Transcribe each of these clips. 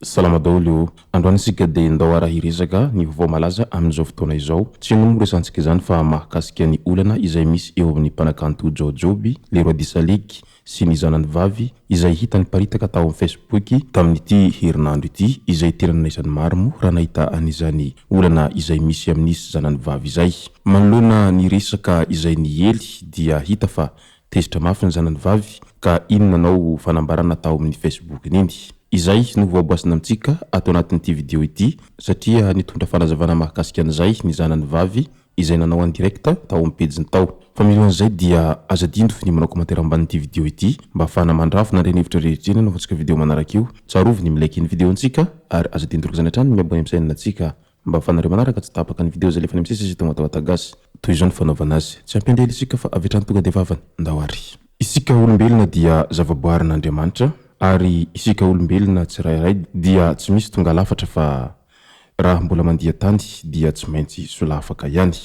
Salama daholo ô! Androany isika dia ndao ara hiresaka ny vaovao malaza amin'izao fotoana izao. Tsy inona moa resantsika izany fa mahakasika ny olana izay misy eo amin'ny mpanakanto Jaojoby, le roi d'Isaliky, sy ny zanany vavy izay hita niparitaka tao amin'ny Facebook tamin'ity herinandro ity izay tena nanaisan'ny maro moa raha nahita an'izany olana izay misy amin'izy zanany vavy izay. Manoloana ny resaka izay niely dia hita fa tezitra mafy ny zanany vavy ka iny nanao fanambarana tao amin'ny Facebook-ny iny. Izay no voaboasina amintsika ato anatin'ity video ity satria nitondra fanazavana mahakasika an'izay ny zanany vavy izay nanao en direct tao amin'ny pejiny tao. Fa mialohan'izay dia aza adino ny manao commentaire ambanin'ity video ity mba ahafahana mandrafona ireny hevitra rehetra ireny anaovantsika video manaraka io. Tsarovy ny mi-like ny video antsika ary aza adino toraka izany hatrany ny mi-abonner amin'ny chaîne antsika mba ahafahanareo manaraka tsy tapaka ny video izay alefanay misesy eto Matawata Gasy. Toy izao ny fanaovana azy. Tsy ampiandeha ela isika fa avy hatrany tonga dia vavany. Ndao ary. Isika olombelona dia zavaboarin'Andriamanitra ary isika olombelona tsirairay dia tsy misy tonga lafatra fa Raha mbola mandia tany dia tsy maintsy solafaka ihany.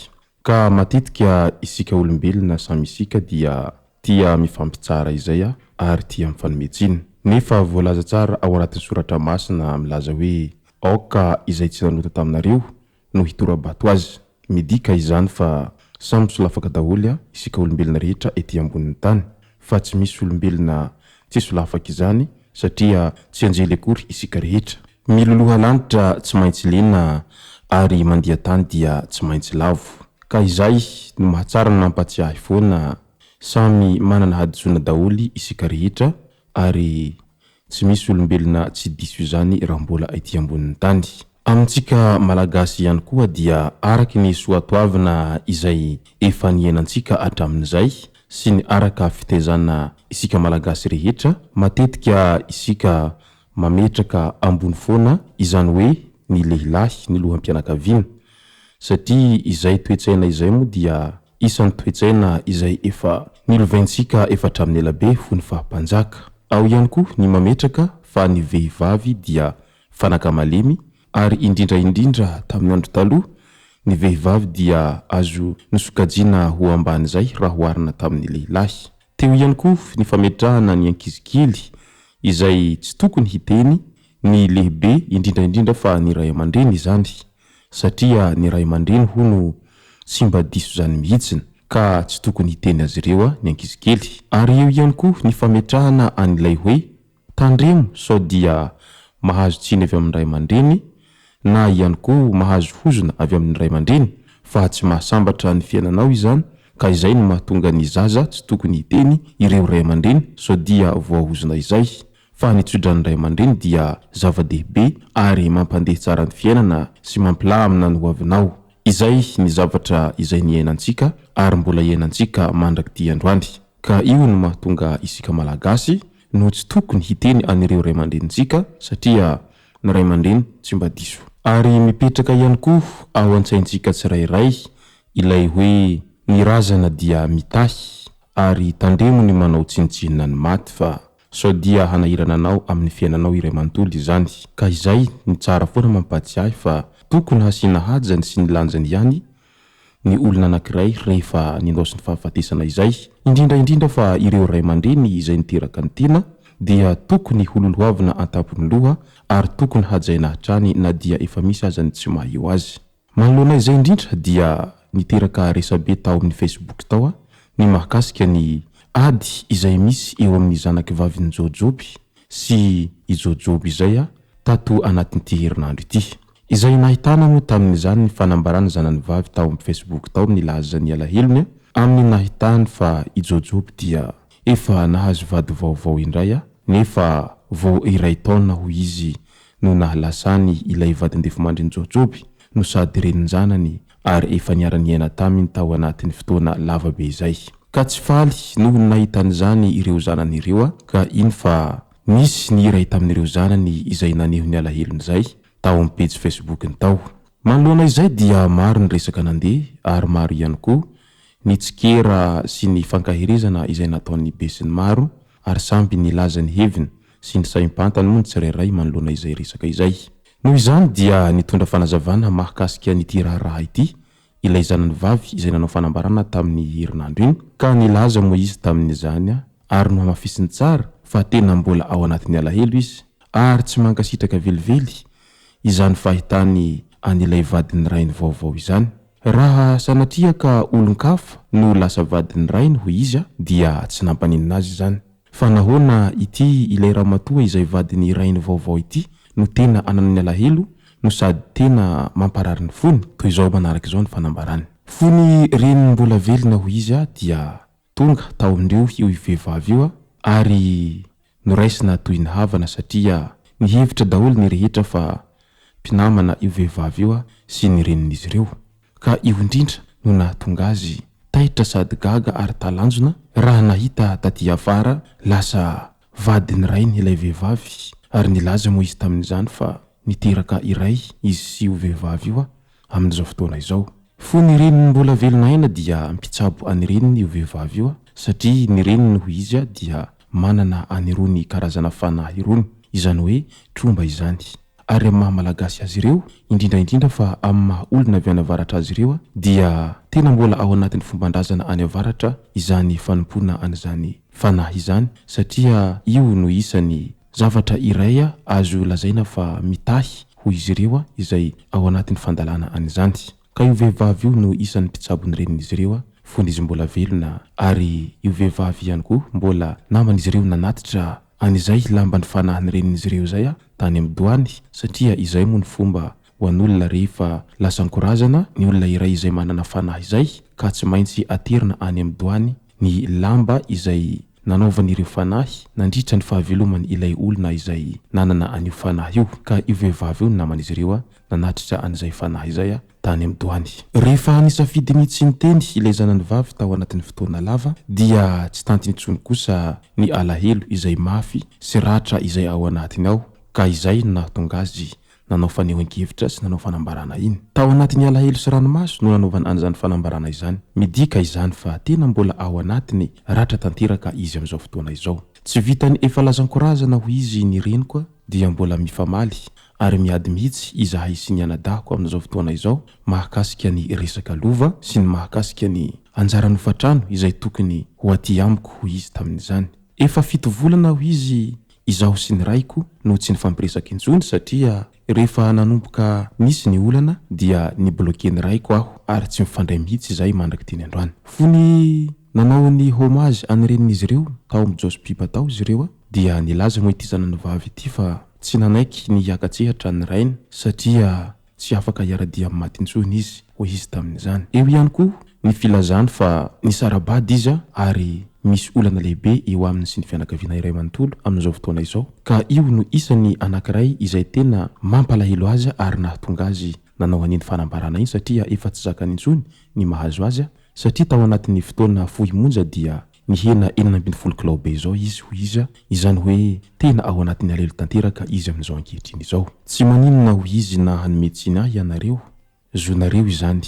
Ka matetika isika olombelona samy isika dia tia mifampitsara izay ary tia mifanome tsiny. Nefa voalaza tsara ao anatin'ny soratra masina milaza hoe aoka izay tsy nanota taminareo no hitora-bato azy. Midika izany fa samy solafaka daholo isika olombelona rehetra ety ambonin'ny tany fa tsy misy olombelona tsy solafaka izany satria tsy anjely akory isika rehetra. Miloloha lanitra tsy maintsy lena ary mandia tany dia tsy maintsy lavo. Ka izay no mahatsara ny mampatsiahy foana, samy manana hadisoana daholo isika rehetra ary tsy misy olombelona tsy diso izany raha mbola ety ambonin'ny tany. Amintsika Malagasy ihany koa dia araky ny soatoavina izay efa niainantsika hatramin'izay sy ny araka fitaizana isika Malagasy rehetra, matetika isika mametraka ambony foana izany hoe ny lehilahy ny loham-pianakaviana satria izay toe-tsaina izay moa dia isan'ny toe-tsaina izay efa nilovaintsika efa hatramin'ny elabe fony faha mpanjaka. Ao ihany koa ny mametraka fa ny vehivavy dia fanaka malemy ary indrindra indrindra tamin'ny andro taloha ny vehivavy dia azo nosokajiana ho ambany izay raha oharina tamin'ny lehilahy. Teo ihany koa ny fametrahana ny ankizy kely izay tsy tokony hiteny ny lehibe indrindra indrindra fa ny ray aman-dreny izany satria ny ray aman-dreny hono tsy mba diso izany mihitsiny ka tsy tokony hiteny azy ireo ny ankizy kely. Ary eo ihany koa ny fametrahana an'ilay hoe Tandremo sao dia mahazo tsiny avy amin'ny ray aman-dreny na ihany koa mahazo hozona avy amin'ny ray aman-dreny fa tsy mahasambatra ny fiainanao izany ka izay no mahatonga ny zaza tsy tokony hiteny ireo ray aman-dreny sao dia voahozona izay fa ny tsodran'ny ray aman-dreny dia zava-dehibe ary mampandeha tsara ny fiainana sy mampilamina ny hoavinao. Izay ny zavatra izay niainantsika ary mbola iainantsika mandrak'ity androany. Ka io no mahatonga isika Malagasy no tsy tokony hiteny an'ireo ray aman-drenintsika satria ny ray aman-dreny tsy mba diso. Ary mipetraka ihany koa ao an-tsaintsika tsirairay ilay hoe ny razana dia mitahy ary tandremo ny manao tsinontsinona ny maty fa sao dia hanahirana anao amin'ny fiainanao iray manontolo izany. Ka izay no tsara foana mampahatsiahy fa tokony hasiana hajany sy ny lanjany ihany ny olona anankiray rehefa nindaosin'ny fahafatesana izay, indrindra indrindra fa ireo ray aman-dreny izay niteraka ny tena dia tokony hololohavina an-tampon'ny loha ary tokony hajaina hatrany na dia efa misy aza ny tsy maha eo azy. Manoloana izay indrindra dia niteraka resabe tao amin'ny Facebook tao ny mahakasika ny ady izay misy eo amin'ny zanaky vavin'i Jaojoby sy i Jaojoby izay tato anatin'ity herinandro ity. Izay nahitana moa tamin'izany ny fanambaran'ny zanany vavy tao amin'ny Facebook tao nilaza ny alahelony amin'ny nahitany fa i Jaojoby dia efa nahazo vady vaovao indray nefa vao iray taona hoy izy no nahalasany ilay vadin-defimandrin'i Jaojoby no sady renin-janany ary efa niara-niaina taminy tao anatin'ny fotoana lava be izay. Ka tsy faly noho ny nahita an'izany ireo zanany ireo ka iny fa nisy ny iray tamin'ireo zanany izay naneho ny alahelony izay tao amin'ny pejy Facebook-ny tao. Manoloana izay dia maro ny resaka nandeha ary maro ihany koa ny tsikera sy ny fankaherezana izay nataon'ny besinimaro ary samby nilaza ny heviny sy ny saim-pantany moa ny tsirairay manoloana izay resaka izay. Noho izany dia nitondra fanazavana mahakasika an'ity raharaha ity ilay zanany vavy izay nanao fanambarana tamin'ny herinandro iny ka nilaza moa izy tamin'izany ary nohamafisiny tsara fa tena mbola ao anatin'ny alahelo izy ary tsy mankasitraka velively izany fahitany an'ilay vadin'ny rainy vaovao izany. Raha sanatria ka olon-kafa no lasa vadin'ny rainy hoy izy dia tsy nampaninona azy izany. Fa nahoana ity ilay ramatoa izay vadin'ny rainy vaovao ity no tena ananany alahelo no sady tena mamparary ny fony? Toy izao manaraka izao ny fanambarany. Fony reniny mbola velona hoy izy dia tonga tao amindreo io vehivavy io ary noraisina toy ny havana satria nihevitra daholo ny rehetra fa mpinamana io vehivavy io sy ny renin'izy ireo. Ka io indrindra no nahatonga azy taitra sady gaga ary talanjona raha nahita taty afara lasa vadin'ny rainy ilay vehivavy ary nilaza moa izy tamin'izany fa niteraka iray izy sy io vehivavy io amin'izao fotoana izao. Fony reniny mbola velona aina dia mpitsabo an'ny reniny io vehivavy io satria ny reniny hoy izy dia manana an'irony karazana fanahy irony, izany hoe tromba izany. Ary amin'ny maha Malagasy azy ireo, indrindra indrindra fa amin'ny maha olona avy any avaratra azy ireo dia tena mbola ao anatin'ny fomban-drazana any avaratra izany fanompoana an'izany fanahy izany satria io no isan'ny zavatra iray azo lazaina fa mitahy hoy izy ireo izay ao anatin'ny fandalana an'izany. Ka io vehivavy io no isan'ny mpitsabo ny renin'izy ireo fony izy mbola velona ary io vehivavy ihany koa mbola naman'izy ireo nanatitra an'izay lamban'ny fanahin'ny renin'izy ireo izay tany amin'ny doany satria izay moa ny fomba ho an'olona rehefa lasan-korazana ny olona iray izay manana fanahy izay ka tsy maintsy aterina any amin'ny doany ny lamba izay nanaovan'ireo fanahy nandritra ny fahavelomany ilay olona izay nanana an'io fanahy io ka io vehivavy io ny naman'izy ireo nanatritra an'izay fanahy izay tany amin'ny doany. Rehefa nisafidy ny tsy niteny ilay zanany vavy tao anatin'ny fotoana lava dia tsy tantiny intsony kosa ny alahelo izay mafy sy ratra izay ao anatiny ao ka izay no nahatonga azy nanao fanehoan-kevitra sy nanao fanambarana iny. Tao anatin'ny alahelo sy ranomaso no nanaovana an'izany fanambarana izany. Midika izany fa tena mbola ao anatiny ratra tanteraka izy amin'izao fotoana izao. Tsy vitan'ny efa lazan-korazana ho izy ny reniko dia mbola mifamaly ary miady mihitsy izahay sy ny anadahiko amin'izao fotoana izao mahakasika ny resaka lova sy ny mahakasika ny anjara nofatrano izay tokony ho aty amiko hoy izy tamin'izany. Efa fito volana hoy izy Izaho sy ny raiko no tsy nifampiresaka intsony satria rehefa nanomboka nisy ny olana dia ni-bloquer ny raiko aho ary tsy mifandray mihitsy izahay mandrak'ity androany. Fony nanao ny hommage an'ny renin'izy ireo tao amin'ny Jospip tao izy ireo dia nilaza moa ity zanany vavy ity fa tsy nanaiky ny hiaka-tsehatra ny rainy satria Tsy afaka hiara-dia amin'ny maty intsony izy, hoy izy tamin'izany. Eo ihany koa ny filazany fa nisara-bady izy ary misy olana lehibe eo aminy sy ny fianakaviana iray manontolo amin'izao fotoana izao, ka io no isan'ny anankiray izay tena mampalahelo azy ary nahatonga azy nanao an'iny fanambarana iny satria efa tsy zakany intsony ny mahazo azy satria tao anatin'ny fotoana fohy monja dia Nihena 16 kilao be izao izy, hoy izy, izany hoe tena ao anatin'ny alahelo tanteraka izy amin'izao ankehitriny izao. Tsy maninona, hoy izy, na hanome tsiny ahy ianareo, zonareo izany.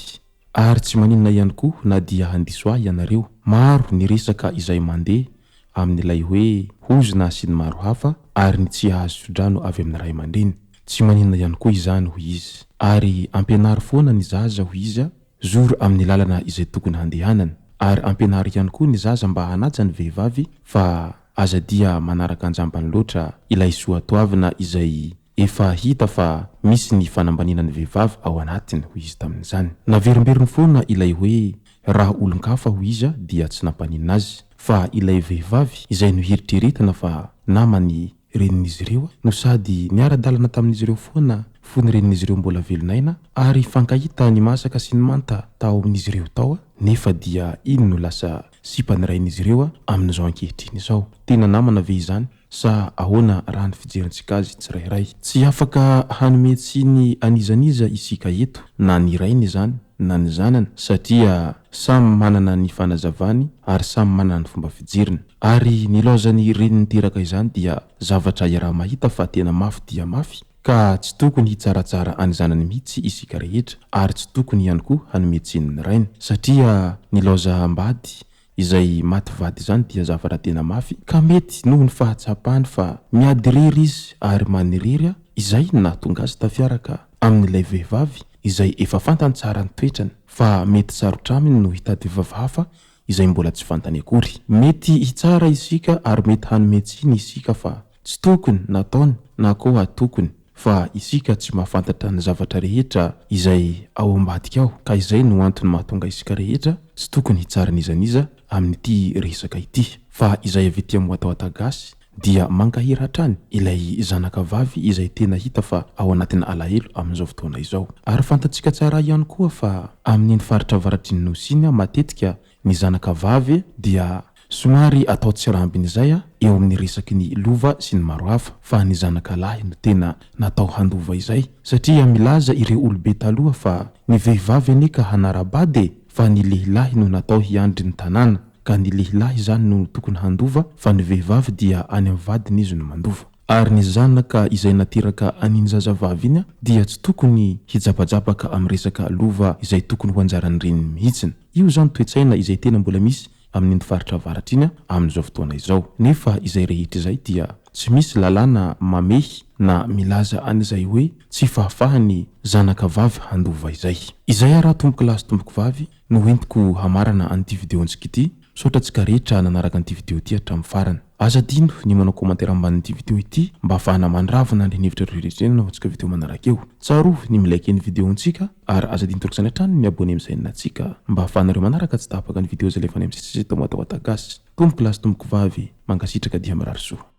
Ary tsy maninona ihany koa na dia handiso ahy ianareo. Maro ny resaka izay mandeha amin'ilay hoe hozona sy ny maro hafa ary ny tsy hahazo tsodrano avy amin'ny ray aman-dreny. Tsy maninona ihany koa izany, hoy izy. Ary ampianaro foana ny zaza, hoy izy, Zoro amin'ny lalana izay tokony handehanana ary ampianaro ihany koa ny zaza mba hanaja ny vehivavy fa aza dia manaraka anjambany loatra ilay soatoavina izay efa hita fa misy ny fanambaniana ny vehivavy ao anatiny, hoy izy tamin'izany. Naverimberiny foana ilay hoe raha olon-kafa hoy izy dia tsy nampaninona azy fa ilay vehivavy izay noheritreretina fa namany renin'izy ireo no sady niara-dalana tamin'izy ireo foana fony renin'izy ireo mbola velon'aina ary hifankahita ny masaka sy ny manta tao amin'izy ireo tao nefa dia iny no lasa sipan'ny rain'izy ireo amin'izao ankehitriny izao. Tena namana ve izany sa ahoana raha ny fijerintsika azy tsirairay? Tsy afaka hanome tsiny an'iza n'iza isika eto na ny rainy izany na ny zanany satria samy manana ny fanazavany ary samy manana ny fomba fijeriny. Ary nilaozan'ny reny niteraka izany dia zavatra iaraha-mahita fa tena mafy dia mafy. Ka tsy tokony hitsaratsara any zanany mihitsy isika rehetra ary tsy tokony ihany koa hanome tsiny ny rainy satria ny laozam-bady izay maty vady izany dia zavatra tena mafy ka mety noho ny fahatsapany fa miady irery izy ary manirery izay no nahatonga azy tafiaraka amin'ilay vehivavy izay efa fantany tsara ny toetrany fa mety sarotra aminy no hitady vehivavy hafa izay mbola tsy fantany akory. Mety hitsara isika ary mety hanome tsiny isika fa tsy tokony nataony na koa tokony fa isika tsy mahafantatra ny zavatra rehetra izay ao ambadika ao ka izay no antony mahatonga isika rehetra tsy tokony hitsara n'iza n'iza amin'ity resaka ity fa izay avy ety amin'ny watawata gasy dia mankahery hatrany ilay zanaka vavy izay tena hita fa ao anatina alahelo amin'izao fotoana izao. Ary fantatsika tsara ihany koa fa amin'iny faritra avaratry ny Nosy iny matetika ny zanaka vavy dia somary atao tsirambina izay eo amin'ny resaky ny lova sy ny maro hafa fa ny zanaka lahy no tena natao handova izay satria milaza ireo olobe taloha fa ny vehivavy anie ka hanara-bady e fa ny lehilahy no natao hiandry ny tanàna ka ny lehilahy izany no tokony handova fa ny vehivavy dia any amin'ny vadiny izy no mandova. Ary ny zanaka izay nateraka an'iny zazavavy iny dia tsy tokony hijabajabaka amin'ny resaka lova izay tokony ho anjaran'ny reniny mihitsiny. Io izany toe-tsaina izay tena mbola misy amin'iny faritra avaratra iny amin'izao fotoana izao. Nefa izay rehetra izay dia tsy misy lalàna mamehy na milaza an'izay hoe tsy fahafahan'ny zanaka vavy handova izay. Izay ara tompoko lahy sy tompoko vavy no entiko hamarana an'ity video-ntsika ity, misaotra antsika rehetra nanaraka an'ity video ity hatramin'ny farany. Aza adino ny manao commentaire ambanin'ity video ity mba ahafahana mandravona ny hevitra rehetra anaovantsika video manaraka eo. Tsarovy ny mi-like ny video-ntsika ary aza adino toraka izany hatrany ny mi-abonner amin'ny chaîne-ntsika mba ahafahanareo manaraka tsy tapaka ny video izay alefanay amin'ny site Tomatoata Gasy. Tompoko lahy sy tompoko vavy, mankasitraka dia mirary soa.